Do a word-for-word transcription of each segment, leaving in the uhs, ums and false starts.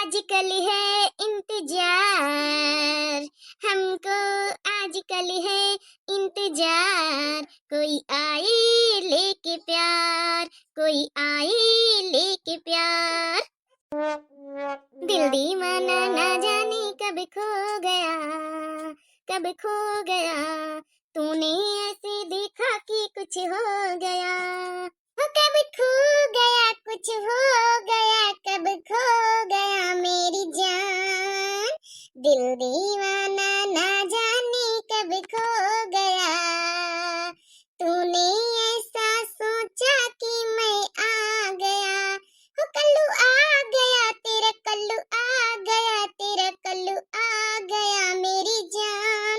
आजकल है इंतजार, हमको आजकल है इंतजार, कोई आए लेके प्यार, कोई आए लेके प्यार। दिल दीवाना ना जाने कब खो गया, कब खो गया, तूने ऐसे देखा कि कुछ हो गया। वो कब खो गया, कुछ हो गया, कब खो गया मेरी जान। दिल दीवाना ना जाने कब खो गया, तूने ऐसा सोचा कि मैं आ गया। हो कल्लू आ गया, तेरा कल्लू आ गया, तेरा कल्लू आ गया मेरी जान।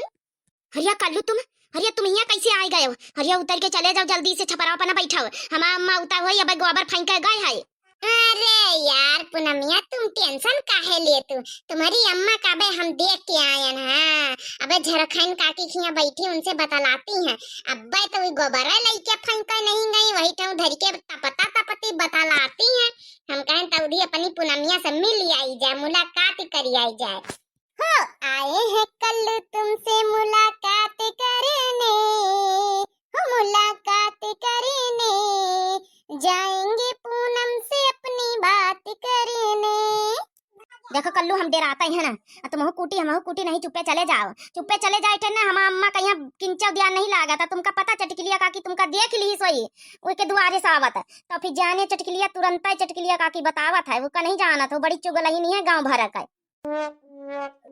हरिया कल्लू तुम, हरिया तुम हियाँ कैसे आइ गए हो? हरिया उतर के चले जाओ, जल्दी से छपरावा पर ना बैठो। हमार अम्मा उता हुई अब गोबर फेंक के गए है। अरे यार पूनमिया, तुम tension काहे लेत हो? तुम्हारी अम्मा का अबे हम देख के आयन हैं। अबे झरखैन काकी खिया बैठी, उनसे बतलाती हैं। अबे तो वो गोबर लइके फेंक के नहीं गई, वही ठाऊ धर के तपता तपती बतलाती हैं। हम कहें तौधी अपनी पूनमिया से मिल आई जाए, मुलाकात करी आई जाए। हो आए हैं कल्लू तुमसे मुलाकात करने, हो मुलाकात करने, जाएंगे पूनम से अपनी बात करने। देखो कल्लू, हम डेराते हैं ना, आ तुमहू कूटी हमहू कूटी नहीं, चुप्पे चले जाओ, चुप्पे चले जाए ठे ना। हम अम्मा का यहाँ किंचव दिया नहीं लागा था, तुमका पता चटकिलिया काकी तुमका देख ली सोई, ओके दुआरे से आवत है, तो फिर जाने चटकिलिया तुरंत चटकिलिया काकी बतावत है, वो का नहीं जानत हो, बड़ी चुगलहिनी है गाँव भर का।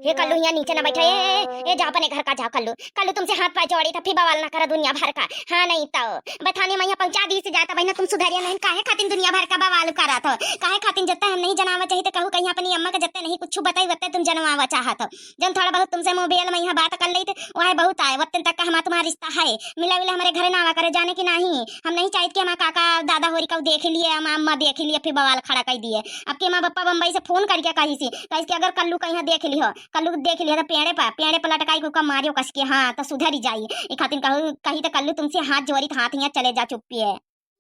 हे कल्लू, यहाँ नीचे ना बैठा, ए, ए, ए, जा अपने घर का जा कल्लू। कल्लू तुमसे हाथ पाँव जोड़ी था, फिर बवाल ना करा दुनिया भर का। हाँ, नहीं तो बथाने में यहाँ पहुँचा दी से जाता बहिना, तुम सुधरिया नहीं, काहे खातिर दुनिया भर का बवाल करा था? काहे खातिर जब तक हम नहीं जनावा चाहिए तो कहू कहीं अपनी अम्मा का जब तक नहीं कुछ बताई, वब तक तुम जनवावा चाहत हो। जन थोड़ा बहुत तुमसे मोबाइल में यहाँ बात कर लेते, वह बहुत आए, वतन तक का हमारा तुम्हारा रिश्ता है। मिला मिला हमारे घर ना आवा करे, जाने कि नहीं। हम नहीं चाहित कि हमारा काका दादा होरी का देख लिए, हम अम्मा देख लिए, फिर बवाल खड़ा कर दिए। अब के माँ पापा बम्बई से फोन करके कही सी, कही कि अगर कल्लू का यहाँ देख लियो, कल्लू देख लियो तो पेड़े पर, पेड़े पर लटकाई के ओका मारियो कस के, हाँ, तो सुधर ही जाई। ई खातिर कहू, कही तो कल्लू तुमसे हाथ जोड़ी, तो हाथ यहाँ चले जा चुप्पी है।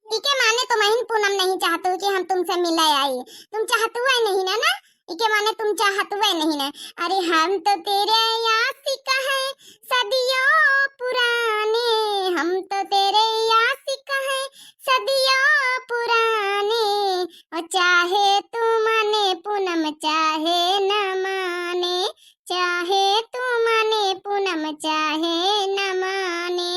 इके माने तुम अहिन पूनम नहीं चाहतू कि हम तुमसे मिले आई, तुम चाहतू है नहीं ना, ना? इके माने तुम चाहतू है नहीं ना? अरे हम तो तेरे आशिक हैं सदियों पुराने, हम तो तेरे आशिक हैं सदियों पुराने। और चाहे तू माने पूनम चाहे न माने, चाहे तू माने पूनम चाहे न माने।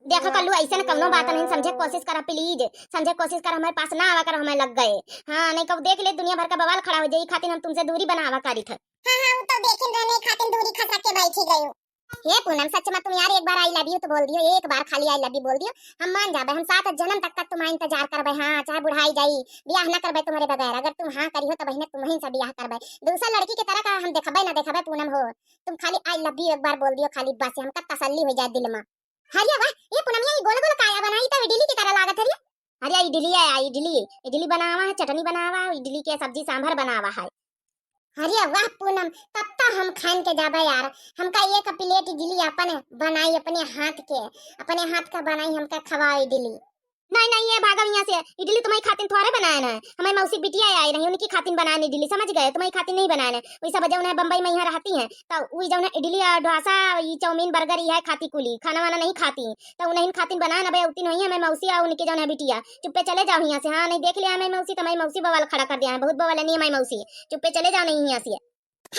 देखो कल्लू, ऐसे न कौनो बात नहीं, समझे कोशिश करा please, समझे कोशिश करा, हमारे पास ना आवा करा, हमें लग गए। हाँ, नहीं कब देख ले दुनिया भर का बवाल खड़ा हो जाई, खातिर हम तुमसे दूरी बनावा करी थे। हाँ, हाँ, वो तो देखिन रहने खातिर दूरी खसक के बैठी गयो। हे पूनम, सच में तुम यार एक बार I love you तो बोल दियो, एक बार खाली I love you बोल दियो, हम मान जाबे, हम सात जन्म तक का तुम्हारा इंतजार करबे। हाँ, चाहे बुढ़ाई जाई, ब्याह ना करबे तुम्हारे बगैर, अगर तुम हाँ करी हो तो बहिने तुम्हें से ब्याह करबे, दूसरा लड़की की तरह का हम देखबे ना देखबे पूनम हो। तुम खाली I love you एक बार बोल दियो खाली, बस हमका तसल्ली हो जाए दिल में। हरिया वाह, ये पूनमिया ये गोल गोल काया बनाई तो इडली की तरह लागत हरिया। हरिया इडली है, इडली, इडली बनावा है, चटनी बनावा है, इडली के सब्जी सांभर बनावा है। अरे वाह पूनम, तब तो हम खान के जाबे यार। हमका एक प्लेट इडली अपन बनाई, अपने हाथ के, अपने हाथ का बनाई, हमका खवाओ इडली। नहीं, नहीं, ये भागो यहाँ से, इडली तुम्हारी खातिन थोड़े बनाए ना, हमारी मौसी बिटिया आई रही, उनकी खातिन बनाए इडली, समझ गए, तुम्हारी खातिन नहीं बनाए ना। वही सब जौन है बम्बई में यहाँ रहती हैं, तो वही जौन है इडली और डोसा, ये चाउमीन, बर्गर, ये है खाती कुली, खाना वाना नहीं खाती। तो उन्हीं खातिन बनाए ना बे, उतिन हुई है मैं मौसी और उनके जौन है बिटिया। चुप्पे चले जाओ यहाँ से। हाँ, नहीं देख लिया मैं मौसी, तो मैं मौसी बवाल खड़ा कर दिया है, बहुत बवाल है नहीं मैं मौसी। चुप्पे चले जाओ नहीं यहाँ से।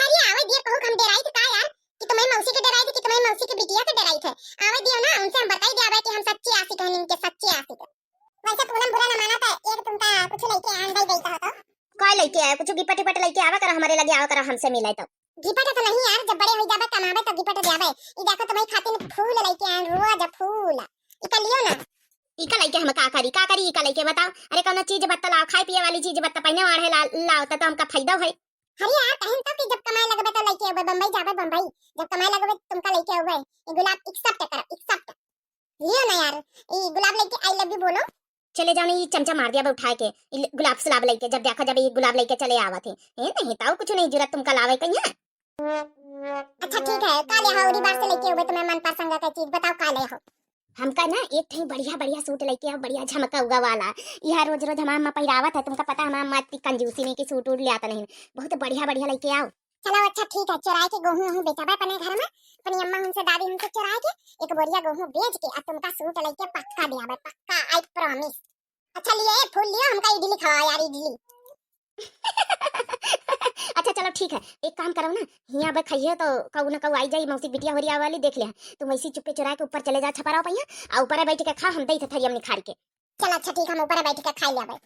अरे आवे दियो, कहू हम डेराई थे का यार, कि तुम्हारी मौसी के डेराई थे, कि तुम्हारी मौसी के बिटिया के डेराई थे। आवे दियो ना, उनसे हम बताई दिया कि हम सच्चे आशिक हैं, इनके सच्चे आशिक। वैसे पूनम बुरा न माना तो एक तुमका कुछ लेके आन भाई गई तो। का लेके आए? कुछ गिफ्ट विफ्ट लेके आवा करा, हमारे लगे आवा करा, हमसे मिले तो। गिफ्ट तो नहीं यार, जब बड़े हो जाबे कमाबे तो गिफ्ट देबे। ई देखो तुम्हारी खातिर फूल लेके आए, रोज फूल। इका लियो ना। इका लेके हम का करी, का करी इका लेके बताओ? अरे कौनो चीज बत्ता लाओ, खाए पिए वाली चीज बत्ता, पहने वाले ला-, लाओ तो, तो हमका फायदा है। अरे यार कहीं तो कि जब कमाए लगबे तो लेके आवे, बम्बई जाबे बम्बई, जब कमाए लगबे तुमका लेके आवे। ये गुलाब accept करो, accept। लियो ना यार, ई गुलाब लेके I love you बोलो। चले जाओ ना, ये चमचा मार दिया बे उठा के, ई ल-, गुलाब सुलाब लेके, जब देखा जब ये गुलाब लेके चले आवत है। ए, नहीं ताऊ, कुछ नहीं जरूरत तुमका लावे कहीं है। अच्छा ठीक है, का ले हो, उरी बार से लेके हुए तुम्हें मनपसंद का चीज बताओ, का ले हो? हमका ना एक ठे बढ़िया बढ़िया सूट लइके आओ, बढ़िया झमकउआ वाला। इहा रोज रोज हमार अम्मा पहिरावत है, तुमका पता है हमार अम्मा इतनी कंजूसी नहीं कि सूट उट ले आता नहीं। बहुत बढ़िया बढ़िया लइके आओ। चलो अच्छा ठीक है, चोराइ के गोहूँ वहूँ बेचबे अपने घर में, अपनी अम्मा हुन से दादी हुन से चोराइ के एक बोरिया गोहूँ बेच के आ तुमका सूट लइके पक्का दियाबे, पक्का, I promise। अच्छा लियो, ए फूल लियो, हमका इडली खवाओ यार, इडली। अच्छा चलो ठीक है, एक काम करो ना, हियाँ बे खाइए तो कहू ना कहू आई जाई, मौसी बिटिया होरी आवे वाली, देख ले। तुम वैसी चुप्पे चुरा के ऊपर चले जा छपरा पहिया, आ ऊपर बैठ के खा, हम दई थे थरिया में निखार के। चलो अच्छा ठीक, हम ऊपर बैठ के खाई लेबे।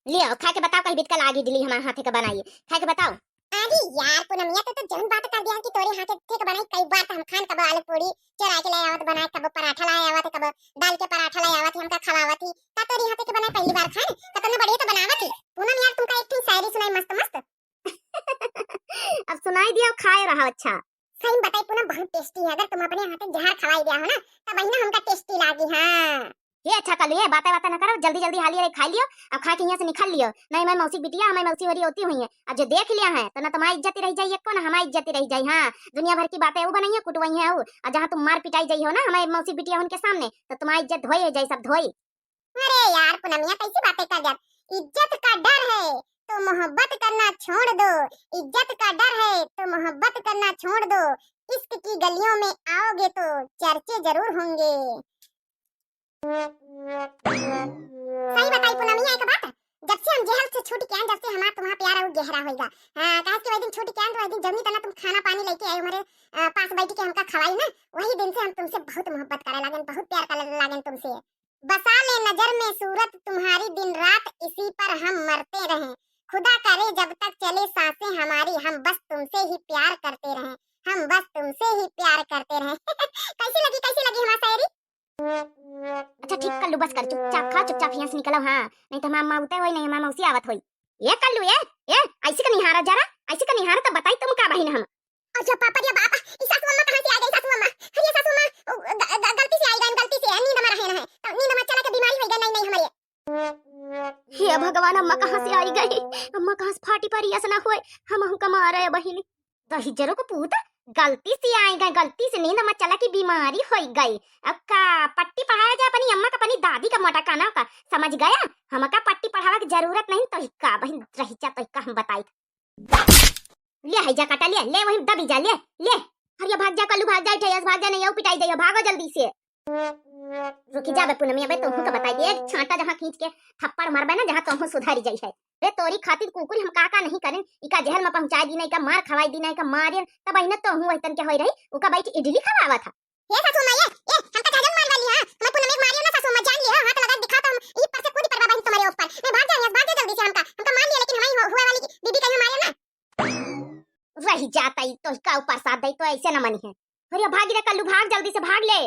लियो, खा के बताओ, कहीं बितकल आगी इडली हमारे हाथे के बनाइए, खा के बताओ। अरे यार पूनमिया, तो, तो जौन बात कर दिया कि तोरे हाथे के बनाई, कई बार तो हम खान कबो आलू पूरी चोरा के ले आवत बनाए, कबो पराठा लाए आवत, कबो दाल के पराठा लाए आवत, हमका खवावत ही। का तोरे हाथे के बनाए पहली बार खाए? कतना बढ़िया तो बनावत ही। पूनम यार, तुमका एक ठिन शायरी सुनाई मस्त मस्त। अब सुनाई दिया, खाए रहा। अच्छा। सही में बताई पूनम, बहुत tasty है। अगर तुम अपने हाथे जहर खवाई दिया हो ना, तब वही ना हमका tasty लागी। हाँ। ये अच्छा कलू, ये बातें बातें ना करो, जल्दी जल्दी हाली रे खाई लियो, अब खा के यहाँ से निकल लियो। नहीं, मैं मौसी बिटिया, हमारी मौसी होरी होती हुई है, अब जो देख लिया है तो ना तुम्हारी इज्जत रह जाई एको, ना हमारी इज्जत रह जाई। हाँ, दुनिया भर की बातें वो बनाई है, कुटवाई है वो, और जहाँ तुम मार पिटाई जाई हो ना हमारे मौसी बिटिया उनके सामने, तो तुम्हारी इज्जत धोई है जाई, सब धोई। अरे यार पूनमिया, कैसी बातें कर दिया? इज्जत का डर है तो मोहब्बत करना छोड़ दो, इज्जत का डर है तो मोहब्बत करना छोड़ दो, इश्क की गलियों में आओगे तो चर्चे जरूर होंगे। सही बताई पूनमिया एक बात, जब से हम जेहल से छूट के आए, जब से हमार तुम्हार प्यार और गहरा होइगा। हाँ, काहे कि वही दिन छूट के आए तो वही दिन जौनी तना तुम खाना पानी लेके आए हमारे, अ, पास बैठ के हमका खवाई ना, वही दिन से हम तुमसे बहुत मोहब्बत करे लागेन, बहुत प्यार करे लागेन तुमसे। बसा ले नजर में सूरत तुम्हारी दिन रात, इसी पर हम मरते रहें। खुदा करे जब तक चले सांसें हमारी, हम बस तुमसे ही प्यार करते रहें, हम बस तुमसे ही प्यार करते रहें। कैसी लगी, कैसी लगी हमारी शायरी? अच्छा ठीक कल्लू, बस कर, चुपचाप खा, चुपचाप यहाँ से निकलो। हाँ, नहीं तो हमार अम्मा उते होई, नहीं हमार मौसी आवत होई। ये कल्लू, ये, ये, ऐसे का निहारा जरा, ऐसे का निहारा तो बताई तुम का बहिन हम। अच्छा पापा रे बाप, ई सासू अम्मा कहाँ से आ गई? सासू अम्मा, अरे सासू अम्मा, ओ, ग-, ग-, गलती से आई गई, गलती से, नींद में रहे ना है, तो नींद में चला के बीमारी होई गई, नहीं, नहीं हमारे। हे भगवान, अम्मा कहाँ से आई गई? अम्मा कहाँ से फाटी परी, ऐसा ना होए, हम हमका मारे बहिन। दहिजरो को पूत, गलती से आई गए, गलती से नींद में चला की बीमारी होई गई। अब का पट्टी पढ़ाया जाए अपनी अम्मा का, अपनी दादी का मोटा काना का, समझ गया? हमका पट्टी पढ़ावा की जरूरत नहीं, तो का बहिन रही जा, तो का हम बताई। ले है जा काटा, ले, ले वहीं दबी जा, ले, ले। अरे भाग जा कल्लू, भाग जा, इठे भाग जा, नहीं आऊ पिटाई दे, भागो जल्दी से। रुकी जा बे पूनमिया, बे तोहू का बताई दे, एक छांटा जहाँ खींच के थप्पड़ मारबे ना, जहाँ तोहू सुधारी जाई है। रे तोरी खातिर कुकुर हम का का नहीं करेन, इका जेहल में पहुंचाई दीना, इका मार खवाई दीना, इका मारेन, तब अहिने तोहू वही तन के होई रही, उका बैठ इडली खवावा था। हे सासू माँ, ये, ये, हमका जहजम मार वाली, हाँ? हमार पूनम एक मारियो ना सासू माँ, जान लियो, हाथ लगा दिखा तो हम ई पर से कूदी परबा बहिन तुम्हारे ऊपर। नहीं, भाग जा यहाँ, भाग जा जल्दी से हमका, हमका मार लियो, लेकिन हमारी हो-, हुए वाली दीदी कहीं मारियो ना। रही जाता ही तो का ऊपर साथ दई तो ऐसे न मनी है। अरे भागी रे कल्लू, भाग जल्दी से, भाग ले।